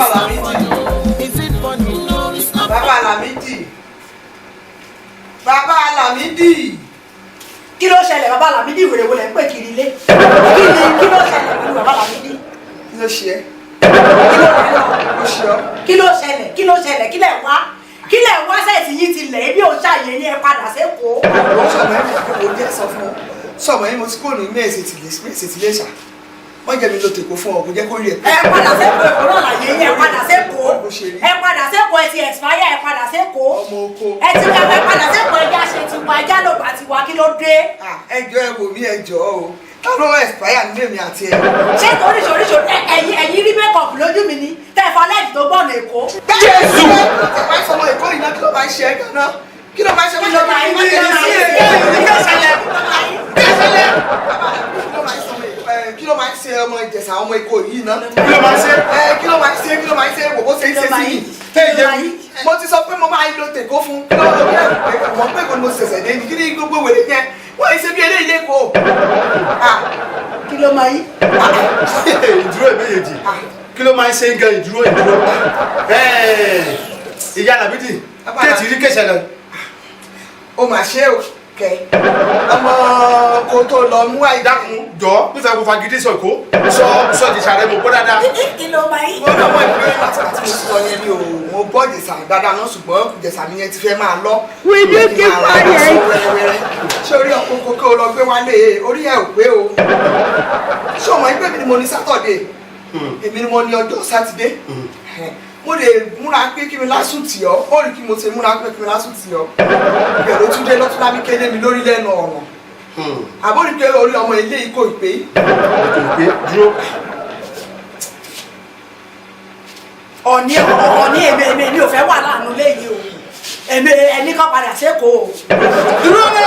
Bàbá Lámídì. Is it funny? No, it's not. Bàbá Lámídì. Bàbá Lámídì. Kí ló ṣẹlẹ̀, bàbá Lámídì? Wèrè wo lẹ̀ ń pè kiri ilé? Kí ni, kí ló ṣẹlẹ̀ pẹ̀lú bàbá Lámídì? Kí ló ṣe ẹ́? Kí ló ṣẹlẹ̀? Ó ṣe ọ́. Kí ló ṣẹlẹ̀? Kí ló ṣẹlẹ̀? Kí lẹ̀ wá? Kí lẹ̀ wá? Sẹ́ẹ̀tì yìí ti lẹ̀ ebi ò ṣàyè ní ẹ padà sékòó. Àwọn sọmọ ẹ kò jẹ́ sọ fún ọ. Sọmọ yín mo ti kúrò ní mẹ́ẹ̀sì tìlẹ́ṣà. Wọ́n jẹ́ mi lọ tèkó fún ọ, kò jẹ́ kó rí ẹ. Ẹ padà sékòó, èkó náà làyè yín. Ẹ padà sékòó. Bó ṣe rí. Ẹ padà sékòó, ẹ ti expire, ẹ padà sékòó. Ọmọ oko. Ẹ ti ẹ padà sékòó, ẹ já ṣe tiwa, ẹ já lògbà tiwa, kí ló dé? Ah, ẹ jọ̀ọ́, ẹ wò mí, ẹ jọ̀ọ́ o. Ta ló expire nínú èmi àti ẹ? Ṣé oríṣiríṣi ẹ̀yin rí makeup lójú mi ni tẹ́ ẹ fa lẹ́ẹ̀dì tó gbọ́nà Èkó? Jésù! Ẹ máa ń sọmọ Èkó yìí náà, kí ló máa ń ṣe ẹ gan-an? Kí ló máa ń ṣe? Kí ló máa ń ṣe? Kí ló ṣẹlẹ̀? Kí ló ṣẹlẹ̀? Kí ló máa ń ṣe ọmọ Ìjẹ̀ṣà, ọmọ Èkó yìí náà? Kí ló máa ń ṣe? Ẹ, kí ló máa ń ṣe? Kí ló máa ń ṣe? Wò bó ṣe ń ṣe sí yìí. Tẹ́ ìjẹ́ wí. Mo ti sọ pé mo máa ń lo tèkó fún kí ló ló kí ẹ mọ̀ pé kò ní mo ṣẹ̀ṣẹ̀ dé ní kí ní gbogbo wèrè yẹn wọ́n ṣe bí eléyìí lẹ́kọ̀ọ́. Kí ló máa yí? Ìdúró ìméjèèjì, kí ló máa ń ṣe ń gan? Ìdúró, ìdúró. Ìyá Lámídì, kéètì rí kéṣẹ lọ. Ó mà ṣe o, kẹ ọmọ kò tó lọ mú àìdákun. Dákun jọ, nífẹ̀ẹ́ kó fagídí sọ Èkó, sọ sọ Ìjẹ̀ṣà rẹ mo gbọ́ dáadáa. Kí ló máa yí? Mo náà mọ̀ ìpínlẹ̀ àti àti mo sọ yẹn mi ò mo gbọ́ Ìjẹ̀ṣà dáadáa náà, ṣùgbọ́n Ìjẹ̀ṣà mi yẹn ti fẹ́ máa lọ. Will you keep quiet? Wẹ́rẹ́wẹ́rẹ́. Ṣé orí ọkọ̀ kókó lọ gbé wálé, orí ẹ̀ ò pé o. Ṣé o mọ̀ pé èmi ni mo ní Saturday, èmi ni mo ní ọjọ́ Sátidé? Mo lè múra pé kí mi lásùn tì ọ́, ó rí kí mo ṣe múra pé kí mi lásùn tì ọ́. Bẹ̀rẹ̀ ó tún dé lọ́tún lámì kéde mi lórí lẹ́nu ọ̀ràn. Àbórí pé orí ọmọ ilé yìí kò pé. Kò pé, dúró. Ọ̀ní ọ̀ní, èmi ò fẹ́ wà láàánú léyìí o. Èmi ẹni kan padà sékòó o. Dúró lé.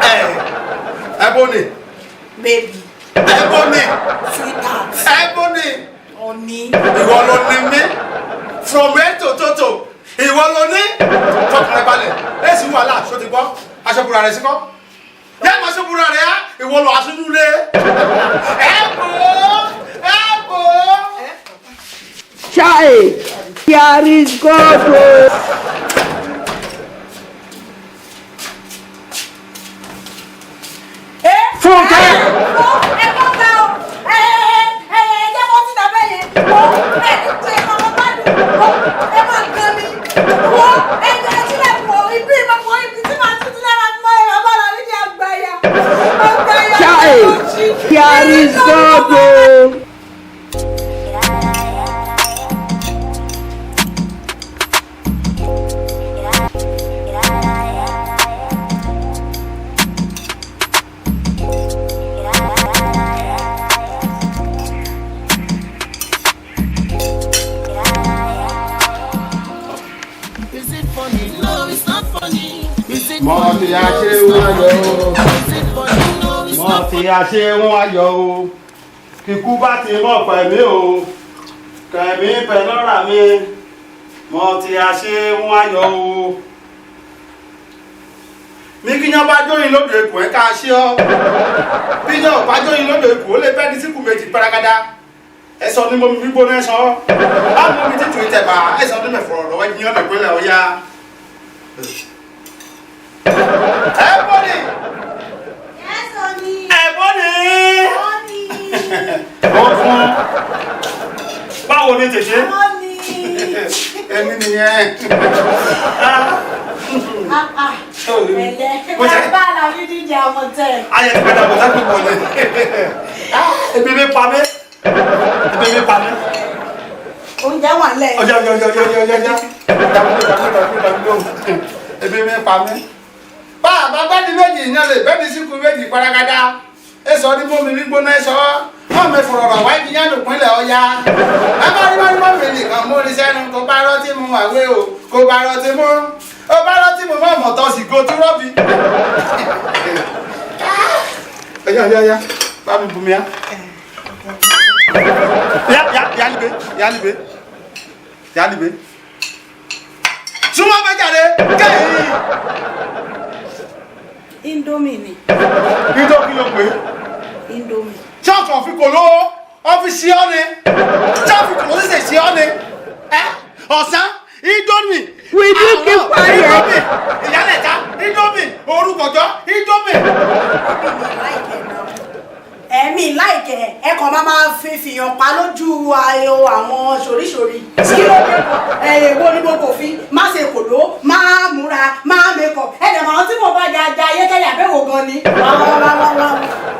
Ẹ ẹ bó ni? Baby. Ẹ bó ni? Sweetheart. Ẹ bó ni? Ọ̀ní. Ìwọ ló ní mí from head to toe, ìwọ ló ní. Fọkàn rẹ balẹ̀, ẹ sì wàhálà ṣó ti gbọ́. Aṣọ búra rẹ síkọ́ yẹ máa ṣe búra rẹ á, ìwọ lọ aṣojú lé. Ẹ bò ó, ẹ bò ó. Chai, here is God o. Fúnkẹ́. Ẹ bọ́ ta o, ẹ ẹ ẹ ẹ jẹ́ bọ́ síta bẹ́ẹ̀ yẹn o. Ẹ ẹ ẹ máa bá dùn o, ẹ máa gan mi o. Ẹ jẹ́ ẹ sílẹ̀ pọ̀ ibi ìmọ̀ pọ̀ ibi tí màá tún sílẹ̀ máa mọ ẹ. Bàbá rà mí ní àgbáyà àgbáyà. Chai, here is God o. Is it funny? No, it's not funny. Is it Mọ funny? fi No, àṣẹ it's wọn not ayọ̀ funny. o. Is it funny? No, it's Mọ not fi àṣẹ wọn ayọ̀ o. Kíkú bá ti mọ̀ pẹ̀mí o, kẹ̀mí pẹ̀lọ́ra mi. Mọ ti àṣẹ wọn ayọ̀ o. Ní kíyàn bá jóyin lódò èkó, ẹ ká ṣe ọ. Bíyàn ò bá jóyin lódò èkó, ó lè bẹ́ẹ̀ ní síkù méjì paragada. Ẹsọ ní mo mi gbígbóná, ẹsọ báwo mi títù ìtẹ̀bà, ẹsọ ní mẹ̀fọ̀rọ̀ lọ́wọ́ yíyan lẹ́gbẹ̀lẹ̀ ọ̀ya. Ẹ bọ́ ni. Yes, honey. Ẹ bọ́ ni. Honey. Ó fún báwo ni tètè. Honey. Èmi nìyẹn. Ah, ah. Ẹ̀lẹ́. Mo jẹ́- Bàbá Lámídì jẹ́ àmọ̀tẹ́. Ayé ti padà bọ̀ sápò pọ̀ ni. Ebi mi pa mí, ebi mi pa mí. Oúnjẹ wà lẹ̀. Ọjà ọjà ọjà ọjà ọjà ọjà, dàmú dàmú dàmú dàmú lóhùn, ebi mi pa mí. Bá a bá bẹ́ẹ̀ni méjì yẹn lè bẹ́ẹ̀ni síkú méjì paragada, ẹ sọ ní mọ́mi gbígbóná, ẹ sọ wọ́n mi fọ̀rọ̀ rọ̀ wáyé yẹn lòpinlẹ̀ ọ̀ya. Bàbá rí wọ́n mọ́ mi nìkan mú ní sẹ́nu, kó bá rọ́tí mu àwé o, kó bá rọ́tí mú, ó bá rọ́tí mu mọ́ mọ̀tọ́ sí go tó rọ́bì. Ọ̀yá ọ̀yá ọ̀yá, bá mi bùnmi á. Ya ya yalibe yalibe yalibe, súnmọ́ bẹ́ẹ̀ jáde kéyìí. Indomie ni. Nítorí kí ló pé? Indomie. Ṣọ́ọ̀tù ọ̀fi kò ló ọ́fíìsì ọ́ ni. Ṣọ́ọ̀fì kò ló ṣẹ̀ṣẹ̀ ṣe ọ́ ni. Ẹ ọ̀sán Indomie. Will you keep quiet? Indomie. Ìyálẹ̀ta Indomie. Orúkọ̀jọ́ Indomie. Ẹ̀mí láìkẹ́ ẹ kàn máa fi fìyàn pa lójú ayò àwọn ṣoríṣorí. Kí ló dé ẹ èwo ni mo kò fi má ṣe kòló má múra má mekọ̀ ẹ dẹ̀ mọ̀ tí mo bá ja ja ayékẹ́lẹ́ àbẹ̀wò gan ni.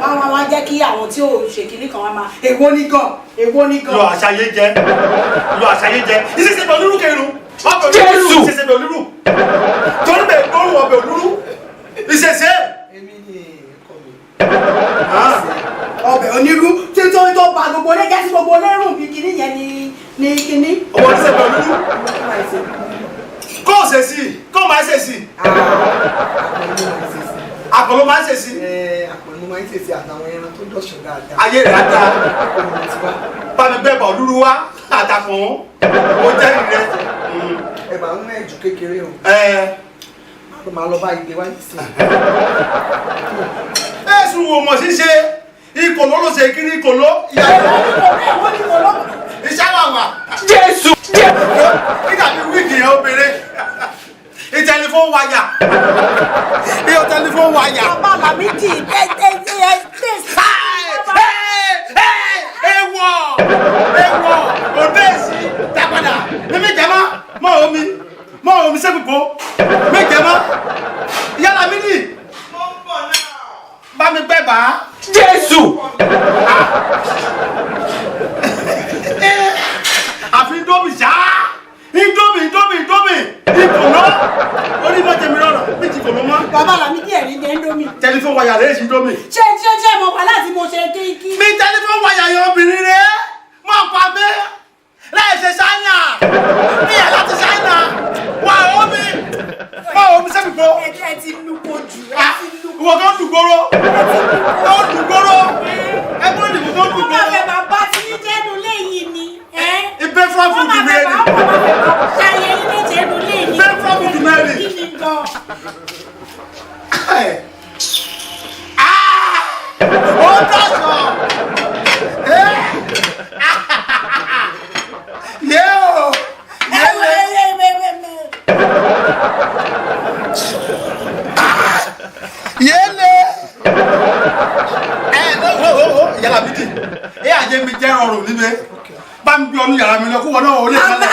Wọ́n wá jẹ́ kí àwọn tí ò ṣe kinní kan wá máa èwo ni gan èwo ni gan. Lọ àṣàyé jẹ. Lọ àṣàyé jẹ. Ìṣẹ̀ṣẹ̀ bẹ̀ olúrú kẹrù. Ọbẹ̀ olúrú. Jésù! Ìṣẹ̀ṣẹ̀ bẹ̀ olúrú. Torí bẹ̀ gbóòórùn ọbẹ̀ olúrú. Ìṣẹ̀ṣẹ̀. Èmi ni ẹ̀kọ́ mi. Ọbẹ̀ onírú tí tó tó ba gbogbo ilé jẹ́ sí gbogbo olérùn bí kinní yẹn ni kinní. Ọmọ ìṣẹ̀ṣẹ̀ bẹ̀ olúrú. Kó o ṣe sí i, kó o máa ṣe sí i. Àpò Àpò ló máa ń ṣe sí i. ló máa ń ṣe sí àtàwọn ẹran tó dọ̀ṣọ̀ dáadáa. Ayé rẹ̀ á dáa. Òun ti wá. Bá mi gbẹ́bà olúrú wá àtàkùn. Mo jẹ́rìí rẹ. Ẹ̀bà ń mẹ́jù kékeré o. Ẹ Máa lọ bá igbe wáyé sí i. ẹ̀sùn wo mọ̀ ṣíṣe ìkòló ló ṣe kiri ìkòló. Èwo ni kòló èwo ni kòló. Iṣẹ́ wà wà. Jésù! Nígbà tí wíìgì yẹn obìnrin. Ìtẹlifóònù wáyà. Ìyọ̀ tẹlifóònù wáyà. Bàbá Làmídì ẹ ẹ ẹ ẹ sá. Ewọ̀ ewọ̀ òde èsì dápadà mímí jẹ́mọ́ mọ́ omi mọ́ omi sẹ́kùkọ́ mí jẹ́mọ́ ìyá Làmídì Mo ń bọ̀ náà. bá mi gbẹ́ bá. Jésù! Àfi Indomie ṣá Indomie Indomie Indomie ìkòló orí mọ́ tèmi rọrùn mí ti kòló mọ́. Bàbá Làmídì ẹ̀rín jẹ́ Indomie. Tẹlifóònù wáyà rẹ̀ èsì Indomie. Ṣé ṣé ṣé mo wà láti mo ṣe kí kí. Mi tẹlifóònù wáyà yẹn obìnrin rẹ̀ mọ̀ pa mí láì ṣe ṣáínà ní ẹ̀ láti ṣáínà wà omi mọ́ omi sẹ́kùkọ́. Ẹ ẹ ti luko jù ẹ ti luko. Ìwọ kan lùgbòrò ó lùgbòrò ẹgbẹ́ òdìbò tó Wọ́n máa lùgbòrò fẹ́ bàbá tí ń jẹ́nu léyìí ni. ìbẹ́ Wọ́n fúráfù máa fẹ́ dùmẹ́rì bàbá wọ́n máa fẹ́ bàbá ṣayẹ ilé jẹ́nu léyìí. ìbẹ́ fúráfù dùmẹ́rì. Kí ni gan? Ó dọ̀sọ̀ yé o Ẹ yé wo le ẹ ẹ ẹ ẹ ẹ. yé le ẹ lọ́wọ́ yàrá mi dì ẹ àjẹ́ mi jẹ́ rọrùn níbẹ̀ bá mi gbé ọnú yàrá mi lọ kó wọn náà ó lè Bàbá kálẹ̀.